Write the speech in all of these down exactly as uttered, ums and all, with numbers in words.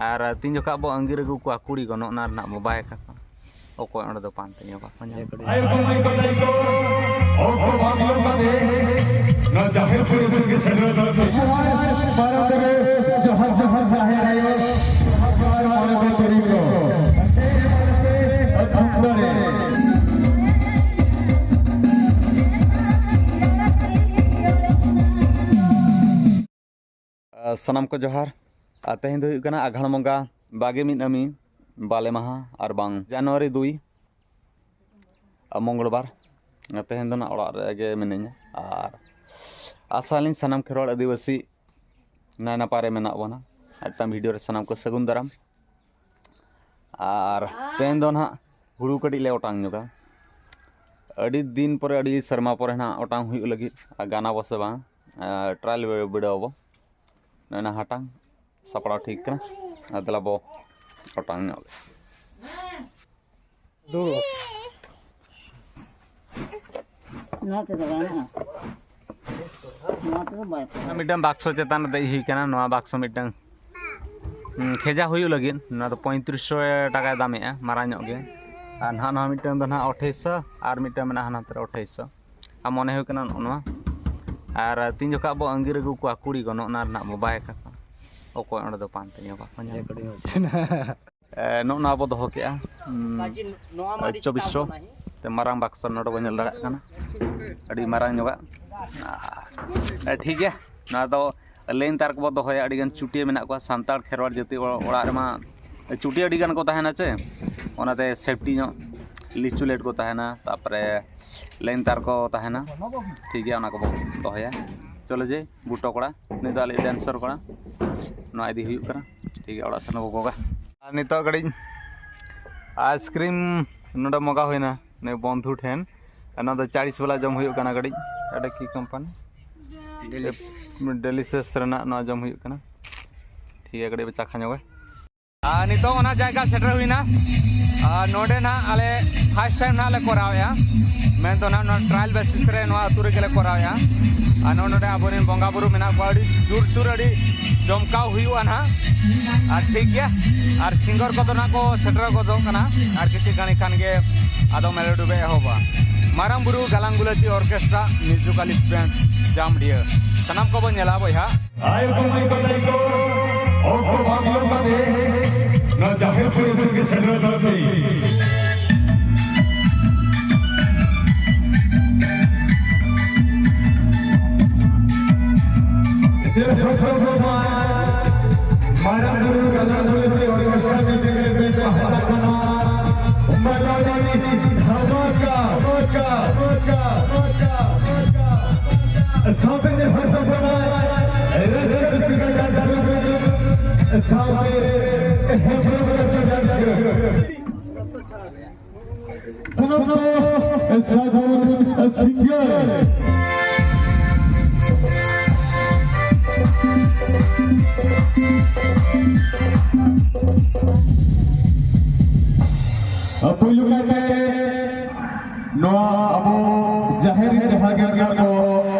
ᱟᱨ ᱛᱤᱱ ᱡᱚᱠᱷᱟᱜ ᱵᱚ ᱟᱺᱜᱤᱨ ᱟᱹᱜᱩ ᱠᱚᱣᱟ ᱠᱩᱲᱤ ᱠᱚ, ᱱᱚᱜᱼᱚ ᱱᱟ ᱨᱮᱱᱟᱜ ᱵᱚ ᱵᱟᱭ ᱠᱟᱠᱚ, ᱚᱠᱚᱭ ᱚᱸᱰᱮ ᱫᱚ ᱯᱟᱱᱛᱮ ᱧᱚᱜᱟ ᱠᱚ ᱧᱟᱢ᱾ ᱟᱭᱳ ᱠᱚ ᱢᱟᱹᱭ ᱠᱚ ᱫᱟᱹᱭ ᱠᱚ, ᱚᱠᱛᱚ ᱵᱟᱝ ᱵᱤᱞᱚᱢ ᱠᱟᱛᱮ ᱱᱚᱣᱟ ᱡᱟᱦᱮᱨ ᱠᱩᱲᱤ ᱥᱮᱫ ᱜᱮ ᱥᱮᱴᱮᱨ ᱫᱚᱨᱠᱟᱨ᱾ ᱡᱚᱦᱟᱨ, ᱢᱟᱨᱟᱝ ᱫᱟᱲᱮ, ᱡᱚᱦᱟᱨ, ᱡᱚᱦᱟᱨ, ᱡᱟᱦᱮᱨ ᱟᱭᱳ, ᱡᱚᱦᱟᱨ, ᱡᱚᱦᱟᱨ, ᱢᱚᱬᱮ ᱠᱚ ᱛᱩᱨᱩᱭ ᱠᱚ᱾ ᱟᱹᱛᱩ ᱢᱚᱬᱮ᱾ ᱥᱟᱱᱟᱢ ᱠᱚ ᱡᱚᱦᱟᱨ᱾ ᱟᱨ ᱛᱮᱦᱮᱧ ᱫᱚ ᱦᱩᱭᱩᱜ ᱠᱟᱱᱟ ᱟᱜᱷᱟᱬ ᱵᱚᱸᱜᱟ ᱵᱟᱜᱮ ᱢᱤᱫ ᱟᱹᱢᱤ, ᱵᱟᱞᱮ ᱢᱟᱦᱟ, ᱟᱨ ᱵᱟᱝ ᱡᱟᱱᱩᱣᱟᱨᱤ ᱫᱩᱭ, ᱟᱨ ᱢᱚᱝᱜᱚᱞᱵᱟᱨ᱾ ᱛᱮᱦᱮᱧ ᱫᱚ ᱱᱟᱜ ᱚᱲᱟᱜ ᱨᱮᱜᱮ ᱢᱤᱱᱟᱹᱧᱟ, ᱟᱨ ᱟᱥᱟᱭᱟᱞᱤᱧ ᱥᱟᱱᱟᱢ ᱠᱷᱮᱨᱣᱟᱲ ᱟᱹᱫᱤᱵᱟᱹᱥᱤ ᱱᱟᱭ ᱱᱟᱯᱟᱭ ᱨᱮ ᱢᱮᱱᱟᱜ ᱵᱚᱱᱟ᱾ ᱢᱤᱫᱴᱟᱝ ᱵᱷᱤᱰᱤᱭᱳ ᱨᱮ ᱥᱟᱱᱟᱢ ᱠᱚ ᱥᱟᱹᱜᱩᱱ ᱫᱟᱨᱟᱢ᱾ ᱟᱨ ᱛᱮᱦᱮᱧ ᱫᱚ ᱱᱟᱦᱟᱜ ᱦᱩᱲᱩ ᱠᱟᱹᱴᱤᱡ ᱞᱮ ᱚᱴᱟᱝ ᱧᱚᱜᱟ᱾ ᱟᱹᱰᱤ ᱫᱤᱱ ᱯᱚᱨᱮ, ᱟᱹᱰᱤ ᱥᱮᱨᱢᱟ ᱯᱚᱨᱮ ᱱᱟᱦᱟᱜ ᱚᱴᱟᱝ ᱦᱩᱭᱩᱜ ᱞᱟᱹᱜᱤᱫ᱾ ᱟᱨ ᱜᱟᱱ ᱟᱵᱚ ᱥᱮ ᱵᱟᱝ, ᱴᱨᱟᱭᱟᱞ ᱵᱤᱰᱟᱹᱣ ᱟᱵᱚ᱾ ᱱᱚᱜᱼᱚᱭ ᱱᱟ ᱦᱟᱴᱟᱝ ᱥᱟᱯᱲᱟᱣ ᱴᱷᱤᱠ ᱠᱟᱱᱟ᱾ ᱟᱨ ᱫᱮᱞᱟ ᱵᱚ ᱚᱴᱟᱝ ᱧᱚᱜ ᱞᱮ᱾ ᱫᱩᱲᱩᱵ᱾ ᱱᱚᱣᱟ ᱛᱮᱫᱚ ᱵᱟᱝ ᱜᱟᱱᱚᱜᱼᱟ᱾ ᱱᱚᱣᱟ ᱛᱮᱫᱚ ᱵᱟᱭ ᱯᱟᱨᱚᱢᱚᱜᱼᱟ᱾ ᱢᱤᱫᱴᱟᱝ ᱵᱟᱠᱥᱚ ᱪᱮᱛᱟᱱ ᱨᱮ ᱫᱮᱡ ᱦᱩᱭ ᱠᱟᱱᱟ᱾ ᱱᱚᱣᱟ ᱵᱟᱠᱥᱚ ᱢᱤᱫᱴᱟᱝ, ᱦᱩᱸ, ᱠᱷᱮᱡᱟ ᱦᱩᱭᱩᱜ ᱞᱟᱹᱜᱤᱫ᱾ ᱱᱚᱣᱟ ᱫᱚ ᱯᱚᱸᱭᱛᱨᱤᱥ ᱥᱚ ᱴᱟᱠᱟᱭ ᱫᱟᱢᱮᱜᱼᱟ, ᱢᱟᱨᱟᱝ ᱧᱚᱜ ᱜᱮ᱾ ᱟᱨ ᱱᱟᱦᱟᱜ ᱱᱚᱣᱟ ᱢᱤᱫᱴᱟᱝ ᱫᱚ ᱱᱟᱦᱟᱜ ᱟᱴᱷᱟᱭᱤᱥ ᱥᱚ, ᱟᱨ ᱢᱤᱫᱴᱟᱝ ᱢᱮᱱᱟᱜᱼᱟ ᱦᱟᱱᱟ ᱱᱚᱛᱮ ᱨᱮ ᱟᱴᱷᱟᱭᱤᱥ ᱥᱚ᱾ ᱟᱨ ᱢᱚᱱᱮ ᱦᱩᱭᱩᱜ ᱠᱟᱱᱟ ᱱᱚᱜᱼᱚ ᱱᱚᱣᱟ᱾ ᱟᱨ ᱛᱤᱱ ᱡᱚᱠᱷᱟᱜ ᱵᱚ ᱟᱺᱜᱤᱨ ᱟᱹᱜᱩ ᱠᱚᱣᱟ ᱠᱩᱲᱤ ᱠᱚ, ᱱᱚᱜᱼᱚ ᱱᱟ ᱨᱮᱱᱟᱜ ᱵᱚ ᱵᱟᱭ ᱠᱟᱠᱚ, ᱚᱠᱚᱭ ᱚᱸᱰᱮ ᱫᱚ ᱯᱟᱱᱛᱮ ᱧᱚᱜ ᱵᱟᱠᱚ ᱧᱟᱢ᱾ ᱮ, ᱱᱚᱜᱼᱚ ᱱᱚᱣᱟ ᱵᱚ ᱫᱚᱦᱚ ᱠᱮᱜᱼᱟ, ᱩᱸ, ᱪᱚᱵᱵᱤᱥ ᱥᱚ᱾ ᱛᱮ ᱢᱟᱨᱟᱝ ᱵᱟᱠᱥᱚ ᱱᱚᱰᱮ ᱵᱚ ᱧᱮᱞ ᱫᱟᱲᱮᱭᱟᱜ ᱠᱟᱱᱟ, ᱟᱹᱰᱤ ᱢᱟᱨᱟᱝ ᱧᱚᱜᱟᱜ᱾ ᱮ, ᱴᱷᱤᱠ ᱜᱮᱭᱟ, ᱱᱚᱣᱟ ᱫᱚ ᱞᱟᱭᱤᱱ ᱛᱟᱨ ᱠᱚᱵᱚ ᱫᱚᱦᱚᱭᱟ᱾ ᱟᱹᱰᱤᱜᱟᱱ ᱪᱩᱴᱤᱭᱟᱹ ᱢᱮᱱᱟᱜ ᱠᱚᱣᱟ ᱥᱟᱱᱛᱟᱲ ᱠᱷᱮᱨᱣᱟᱲ ᱡᱟᱹᱛᱤ ᱚᱲ-, ᱚᱲᱟᱜ ᱨᱮᱢᱟ ᱪᱩᱴᱤᱭᱟᱹ ᱟᱹᱰᱤᱜᱟᱱ ᱠᱚ ᱛᱟᱦᱮᱱᱟ ᱪᱮ, ᱚᱱᱟᱛᱮ ᱥᱮᱯᱴᱤ ᱧᱚᱜ ᱞᱤᱪᱩ ᱞᱟᱭᱤᱴ ᱠᱚ ᱛᱟᱦᱮᱱᱟ, ᱛᱟᱨᱯᱚᱨᱮ ᱞᱟᱭᱤᱱ ᱛᱟᱨ ᱠᱚ ᱛᱟᱦᱮᱱᱟ᱾ ᱴᱷᱤᱠ ᱜᱮᱭᱟ, ᱚᱱᱟ ᱠᱚᱵᱚ ᱫᱚᱦᱚᱭᱟ᱾ ᱪᱚᱞᱚ ᱡᱮ ᱵᱩᱴᱚ ᱠᱚᱲᱟ, ᱱᱩᱭ ᱫᱚ ᱟᱞᱮ ᱰᱮᱱᱥᱟᱨ ᱠᱚᱲᱟ, ᱱᱚᱣᱟ ᱤᱫᱤ ᱦᱩᱭᱩᱜ ᱠᱟᱱᱟ᱾ ᱴᱷᱤᱠ ᱜᱮᱭᱟ, ᱚᱲᱟᱜ ᱥᱮᱱ ᱵᱚ ᱜᱚᱜᱟ᱾ ᱟᱨ ᱱᱤᱛᱚᱜ ᱠᱟᱹᱴᱤᱡ ᱟᱭᱤᱥᱠᱨᱤᱢ ᱱᱚᱰᱮ ᱢᱚᱜᱟ ᱦᱩᱭᱱᱟ, ᱱᱩᱭ ᱵᱚᱱᱫᱷᱩ ᱴᱷᱮᱱ᱾ ᱟᱨ ᱱᱚᱣᱟ ᱫᱚ ᱪᱟᱲᱤᱥ ᱵᱟᱞᱟ ᱡᱚᱢ ᱦᱩᱭᱩᱜ ᱠᱟᱱᱟ ᱠᱟᱹᱴᱤᱡ᱾ ᱟᱹᱰᱤ ᱠᱤ ᱠᱳᱢᱯᱟᱱᱤ? ᱰᱮᱞᱤᱥᱤᱭᱟᱥ ᱨᱮᱱᱟᱜ ᱱᱚᱣᱟ ᱡᱚᱢ ᱦᱩᱭᱩᱜ ᱠᱟᱱᱟ᱾ ᱴᱷᱤᱠ ᱜᱮᱭᱟ, ᱠᱟᱹᱴᱤᱡ ᱵᱚ ᱪᱟᱠᱷᱟ ᱧᱚᱜᱟ᱾ ᱟᱨ ᱱᱤᱛᱚᱜ ᱚᱱᱟ ᱡᱟᱭᱜᱟ ᱥᱮᱴᱮᱨ ᱦᱩᱭᱱᱟ, ᱟᱨ ᱱᱚᱰᱮ ᱱᱟᱦᱟᱜ ᱟᱞᱮ first time ᱱᱟᱦᱟᱜ ᱞᱮ ᱠᱚᱨᱟᱣᱮᱫᱼᱟ, ᱢᱮᱱᱫᱚ ᱱᱟᱦᱟᱜ ᱱᱚᱣᱟ trial basis ᱨᱮ ᱱᱚᱣᱟ ᱟᱹᱛᱩ ᱨᱮᱜᱮ ᱞᱮ ᱠᱚᱨᱟᱣᱮᱫᱼᱟ᱾ ᱟᱨ ᱱᱚᱜᱼᱚ ᱱᱚᱰᱮ ᱟᱵᱚᱨᱮᱱ ᱵᱚᱸᱜᱟ ᱵᱩᱨᱩ ᱢᱮᱱᱟᱜ ᱠᱚᱣᱟ, ᱟᱹᱰᱤ ᱡᱳᱨᱥᱳᱨ, ᱟᱹᱰᱤ ᱡᱚᱢᱠᱟᱣ ᱦᱩᱭᱩᱜᱼᱟ ᱱᱟᱦᱟᱜ᱾ ᱟᱨ ᱴᱷᱤᱠ ᱜᱮᱭᱟ, ᱟᱨ singer ᱠᱚᱫᱚ ᱱᱟᱦᱟᱜ ᱠᱚ ᱥᱮᱴᱮᱨ ᱜᱚᱫᱚᱜ ᱠᱟᱱᱟ, ᱟᱨ ᱠᱤᱪᱷᱩ ᱜᱷᱟᱹᱲᱤ ᱠᱷᱟᱱ ᱜᱮ ᱟᱫᱚ ᱢᱮᱞᱳᱰᱤ ᱵᱮ ᱮᱦᱚᱵᱟ᱾ ᱢᱟᱨᱟᱝ ᱵᱩᱨᱩ ᱜᱟᱞᱟᱝ ᱜᱩᱞᱟᱹᱪᱤ ᱚᱨᱠᱮᱥᱴᱨᱟ ᱢᱤᱣᱡᱤᱠᱟᱞ ᱤᱵᱷᱮᱱᱴ ᱡᱟᱢᱰᱤᱭᱟᱹ, ᱥᱟᱱᱟᱢ ᱠᱚᱵᱚᱱ ᱧᱮᱞᱟ ᱵᱚᱭᱦᱟ᱾ ᱟᱭᱳ ᱠᱚ, ᱢᱟᱹᱭ ᱠᱚ, ᱫᱟᱹᱭ ᱠᱚ, ᱚᱠᱛᱚ ᱵᱟᱝ ᱵᱤᱞᱚᱢ ᱠᱟᱛᱮ ᱱᱚᱣᱟ ᱡᱟᱦᱮᱨ ᱠᱩᱲᱤ ᱥᱮᱫ ᱜᱮ ᱥᱮᱴᱮᱨ ᱦᱟᱛᱟᱲ ᱯᱮ᱾ ᱢᱟᱨᱟᱝ ᱵᱩᱨᱩ ᱜᱟᱞᱟᱝ ᱜᱩᱞᱟᱹᱪᱤ ᱚᱨᱠᱮᱥᱴᱨᱟ ᱢᱤᱣᱡᱤᱠ ᱵᱮᱱᱰ ᱯᱟᱦᱴᱟ ᱠᱷᱚᱱᱟᱜ ᱢᱟᱞᱟᱲᱤ ᱫᱷᱟᱢᱟᱠᱟ, ᱫᱷᱟᱢᱟᱠᱟ, ᱫᱷᱟᱢᱟᱠᱟ, ᱫᱷᱟᱢᱟᱠᱟ᱾ ᱥᱟᱶᱛᱮ ᱱᱮᱦᱚᱨ ᱛᱟᱵᱚᱱᱟ ᱨᱟᱹᱥᱠᱟᱹ ᱨᱟᱹᱥᱠᱟᱹ dance group, ᱥᱟᱶᱛᱮ ᱦᱮᱯᱨᱟᱣ culture dance group᱾ ᱥᱟᱶᱛᱮ ᱥᱟᱹᱜᱩᱱ ᱥᱤᱝᱜᱟᱨ᱾ ᱯᱩᱭᱞᱩ ᱠᱟᱭᱛᱮ ᱱᱚᱣᱟ ᱟᱵᱚ ᱡᱟᱦᱮᱨ ᱨᱮ ᱡᱟᱦᱟᱸ ᱜᱮ ᱢᱮᱱᱟᱜ ᱠᱚ,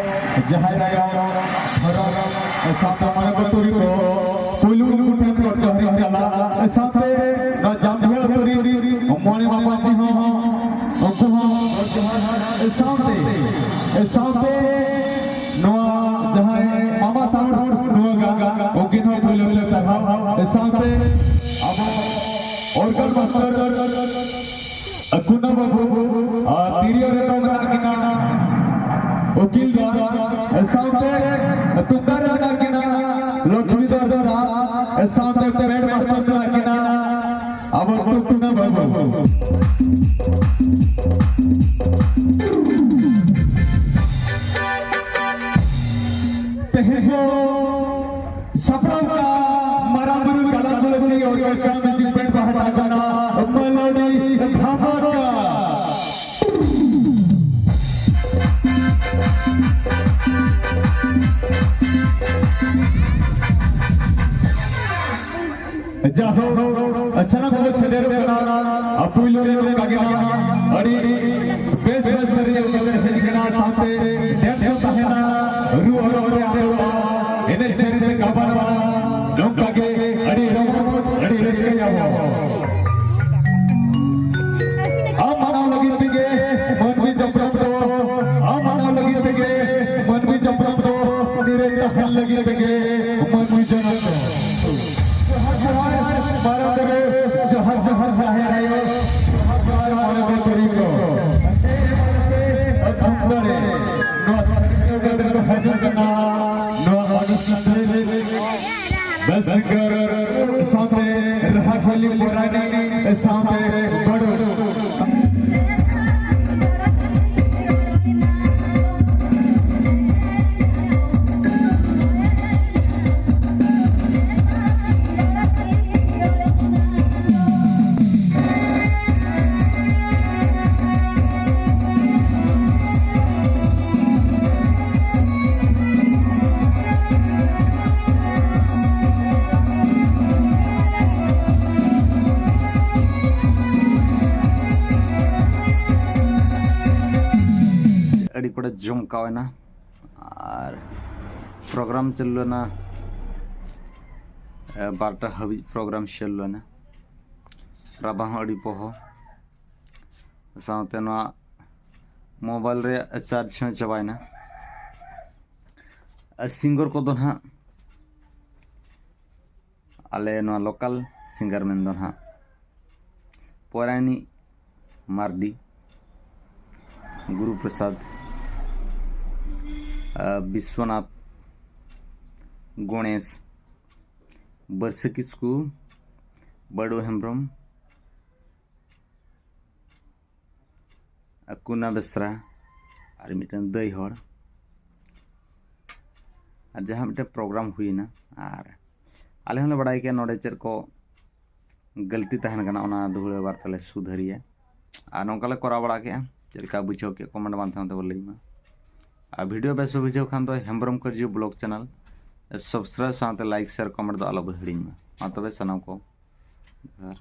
ᱡᱟᱦᱮᱨ ᱟᱭᱳ, ᱫᱷᱚᱨᱚᱢ, ᱥᱟᱶᱛᱟ ᱢᱚᱬᱮ ᱠᱚ ᱛᱩᱨᱩᱭ ᱠᱚ, ᱯᱩᱭᱞᱩ ᱩᱱᱠᱩ ᱴᱷᱮᱱ ᱜᱚᱰ ᱡᱚᱦᱟᱨ ᱤᱧ ᱪᱟᱞᱟ᱾ ᱥᱟᱶᱛᱮ ᱱᱚᱣᱟ ᱡᱟᱢᱰᱤᱦᱟᱹ ᱟᱹᱛᱩ ᱨᱤᱱ ᱢᱚᱬᱮ ᱢᱟᱯᱟᱡᱤ ᱦᱚᱸ, ᱩᱱᱠᱩ ᱦᱚᱸ ᱜᱚᱰ ᱡᱚᱦᱟᱨ᱾ ᱥᱟᱶᱛᱮ, ᱥᱟᱶᱛᱮ ᱱᱚᱣᱟ ᱡᱟᱦᱟᱸᱭ ᱢᱟᱢᱟ ᱥᱟᱣᱩᱱᱰ ᱱᱚᱣᱟ ᱜᱟ-, ᱩᱱᱠᱤᱱ ᱦᱚᱸ ᱯᱩᱭᱞᱩ ᱛᱮ ᱥᱟᱨᱦᱟᱣ᱾ ᱥᱟᱶᱛᱮ ᱟᱵᱚ organ master ᱠᱩᱱᱟ ᱵᱟᱹᱵᱩ, ᱟᱨ ᱛᱤᱨᱭᱳ ᱨᱮᱫᱚ ᱢᱮᱱᱟᱜ ᱠᱤᱱᱟ ᱩᱠᱤᱞ ᱫᱟ, ᱥᱟᱶᱛᱮ ᱛᱩᱢᱫᱟᱜ ᱨᱮ ᱢᱮᱱᱟᱜ ᱠᱤᱱᱟ ᱞᱚᱠᱷᱢᱤᱫᱷᱚᱨ ᱫᱟᱥ, ᱥᱟᱶᱛᱮ pad master ᱢᱮᱱᱟᱜ ᱠᱤᱱᱟ ᱟᱵᱚ ᱴᱩᱠᱴᱩᱱᱟ ᱵᱟᱹᱵᱩ᱾ ᱛᱮᱦᱮᱧ ᱫᱚ ᱥᱟᱯᱲᱟᱣ ᱠᱟᱱᱟ ᱢᱟᱨᱟᱝ ᱵᱩᱨᱩ ᱜᱟᱞᱟᱝ ᱜᱩᱞᱟᱹᱪᱤ ᱚᱨᱠᱮᱥᱴᱨᱟ ᱢᱤᱣᱡᱤᱠ ᱵᱮᱱᱰ ᱯᱟᱦᱴᱟ ᱠᱷᱚᱱᱟᱜ ᱢᱮᱞᱳᱰᱤ ᱫᱷᱟᱢᱟᱠᱟ᱾ ᱡᱟᱦᱳ, ᱥᱟᱱᱟᱢ ᱠᱚ ᱥᱮᱴᱮᱨᱚᱜ ᱠᱟᱱᱟ᱾ ᱟᱨ ᱯᱩᱭᱞᱩ ᱨᱮ ᱱᱚᱝᱠᱟ ᱜᱮ ᱱᱟᱜ ᱟᱹᱰᱤ ᱵᱮᱥ ᱵᱮᱥ ᱥᱮᱨᱮᱧ ᱟᱹᱜᱩ ᱠᱟᱛᱮ ᱦᱮᱡ ᱠᱟᱱᱟ, ᱥᱟᱶᱛᱮ dance ᱦᱚᱸ ᱛᱟᱦᱮᱱᱟ, ᱨᱩ ᱚᱨᱚᱝ ᱨᱮ ᱟᱫᱚᱜᱼᱟ, ᱮᱱᱮᱡ ᱥᱮᱨᱮᱧ ᱛᱮ ᱜᱟᱵᱟᱱᱚᱜᱼᱟ᱾ ᱱᱚᱝᱠᱟ ᱜᱮ ᱟᱹᱰᱤ ᱨᱚᱢᱚᱡᱽ, ᱟᱹᱰᱤ ᱨᱟᱹᱥᱠᱟᱹᱭᱟᱵᱚ᱾ ᱟᱢ ᱢᱟᱱᱟᱣ ᱞᱟᱹᱜᱤᱫ ᱛᱮᱜᱮ ᱢᱟᱹᱱᱢᱤ ᱡᱚᱯᱲᱟᱣ ᱫᱚ, ᱟᱢ ᱢᱟᱱᱟᱣ ᱞᱟᱹᱜᱤᱫ ᱛᱮᱜᱮ ᱢᱟᱹᱱᱢᱤ ᱡᱚᱯᱲᱟᱣ ᱫᱚ, ᱱᱤᱨᱟᱹᱭ ᱛᱟᱦᱮᱱ ᱞᱟᱹᱜᱤᱫ ᱛᱮᱜᱮ ᱢᱟᱹᱱᱢᱤ ᱡᱚᱱᱚᱢ ᱫᱚ᱾ ᱡᱚᱦᱟᱨ ᱡᱚᱦᱟᱨ ᱢᱟᱨᱟᱝ ᱵᱩᱨᱩ, ᱡᱚᱦᱟᱨ ᱡᱚᱦᱟᱨ ᱡᱟᱦᱮᱨ ᱟᱭᱳ, ᱡᱚᱦᱟᱨ ᱡᱚᱦᱟᱨ ᱢᱚᱬᱮ ᱠᱚ ᱛᱩᱨᱩᱭ ᱠᱚ᱾ ᱟᱯᱮ ᱮᱢᱟᱱ ᱯᱮ ᱛᱷᱩᱢ ᱫᱟᱲᱮ᱾ ᱱᱚᱣᱟ ᱥᱟᱹᱨᱤ ᱠᱟᱹᱣᱰᱤ ᱠᱚ ᱦᱤᱡᱩᱜ ᱠᱟᱱᱟ ᱱᱚᱣᱟ ᱚᱱᱩᱥᱴᱷᱟᱱ ᱨᱮ᱾ ᱵᱮᱥ ᱥᱤᱝᱜᱟᱨ ᱥᱟᱶᱛᱮ ᱨᱟᱦᱟ ᱠᱷᱟᱹᱞᱤ ᱯᱚᱨᱟᱱᱤ ᱥᱟᱶᱛᱮ ᱵᱟᱹᱲᱩ᱾ ᱟᱹᱰᱤ ᱠᱚᱲᱟ ᱡᱚᱢᱠᱟᱣ ᱮᱱᱟ ᱟᱨ ᱯᱨᱳᱜᱨᱟᱢ ᱪᱟᱹᱞᱩ ᱞᱮᱱᱟ᱾ ᱮ, ᱵᱟᱨᱚᱴᱟ ᱦᱟᱹᱵᱤᱡ ᱯᱨᱳᱜᱨᱟᱢ ᱪᱟᱹᱞᱩ ᱞᱮᱱᱟ᱾ ᱨᱟᱵᱟᱝ ᱦᱚᱸ ᱟᱹᱰᱤ ᱯᱚᱦᱚ, ᱥᱟᱶᱛᱮ ᱱᱚᱣᱟ ᱢᱳᱵᱟᱭᱤᱞ ᱨᱮᱭᱟᱜ ᱪᱟᱨᱡᱽ ᱦᱚᱸ ᱪᱟᱵᱟᱭᱮᱱᱟ᱾ ᱟᱨ ᱥᱤᱝᱜᱚᱨ ᱠᱚᱫᱚ ᱱᱟᱦᱟᱜ ᱟᱞᱮ ᱱᱚᱣᱟ ᱞᱳᱠᱟᱞ ᱥᱤᱝᱜᱟᱨ ᱢᱮᱱᱫᱚ ᱱᱟᱦᱟᱜ ᱯᱚᱨᱟᱭᱱᱤ ᱢᱟᱨᱰᱤ, ᱜᱩᱨᱩ ᱯᱨᱚᱥᱟᱫᱽ, ᱟᱨ ᱵᱤᱥᱣᱚᱱᱟᱛᱷ, ᱜᱚᱬᱮᱥ, ᱵᱟᱹᱨᱥᱟᱹ ᱠᱤᱥᱠᱩ, ᱵᱟᱹᱲᱩ ᱦᱮᱢᱵᱨᱚᱢ, ᱟᱨ ᱠᱩᱱᱟ ᱵᱮᱥᱨᱟ, ᱟᱨ ᱢᱤᱫᱴᱮᱱ ᱫᱟᱹᱭ ᱦᱚᱲ, ᱟᱨ ᱡᱟᱦᱟᱸ ᱢᱤᱫᱴᱮᱱ ᱯᱨᱳᱜᱨᱟᱢ ᱦᱩᱭᱮᱱᱟ᱾ ᱟᱨ ᱟᱞᱮ ᱦᱚᱸᱞᱮ ᱵᱟᱲᱟᱭ ᱜᱮᱭᱟ ᱱᱚᱰᱮ ᱪᱮᱫ ᱠᱚ ᱜᱟᱹᱞᱛᱤ ᱛᱟᱦᱮᱱ ᱠᱟᱱᱟ, ᱚᱱᱟ ᱫᱩᱦᱲᱟᱹ ᱵᱟᱨ ᱛᱮᱞᱮ ᱥᱩᱫᱷᱟᱹᱨᱤᱭᱟ᱾ ᱟᱨ ᱱᱚᱝᱠᱟ ᱞᱮ ᱠᱚᱨᱟᱣ ᱵᱟᱲᱟ ᱠᱮᱜᱼᱟ᱾ ᱪᱮᱫ ᱞᱮᱠᱟ ᱵᱩᱡᱷᱟᱹᱣ ᱠᱮᱜᱼᱟ, ᱠᱚᱢᱮᱱᱴ ᱢᱟᱫᱽᱫᱷᱚᱢ ᱛᱮᱵᱚ ᱞᱟᱹᱭ ᱢᱟ᱾ ᱟᱨ ᱵᱷᱤᱰᱤᱭᱳ ᱵᱮᱥ ᱯᱮ ᱵᱩᱡᱷᱟᱹᱣ ᱠᱷᱟᱱ ᱫᱚ ᱦᱮᱢᱵᱨᱚᱢ ᱠᱟᱹᱨᱡᱩ ᱵᱞᱚᱜ ᱪᱮᱱᱮᱞ ᱥᱟᱵᱥᱠᱨᱟᱭᱤᱵᱽ ᱥᱟᱶᱛᱮ ᱞᱟᱭᱤᱠ, ᱥᱮᱭᱟᱨ, ᱠᱚᱢᱮᱱᱴ ᱫᱚ ᱟᱞᱚ ᱵᱚ ᱦᱤᱲᱤᱧ ᱢᱟ᱾ ᱢᱟ ᱛᱚᱵᱮ ᱥᱟᱱᱟᱢ ᱠᱚ ᱡᱚᱦᱟᱨ᱾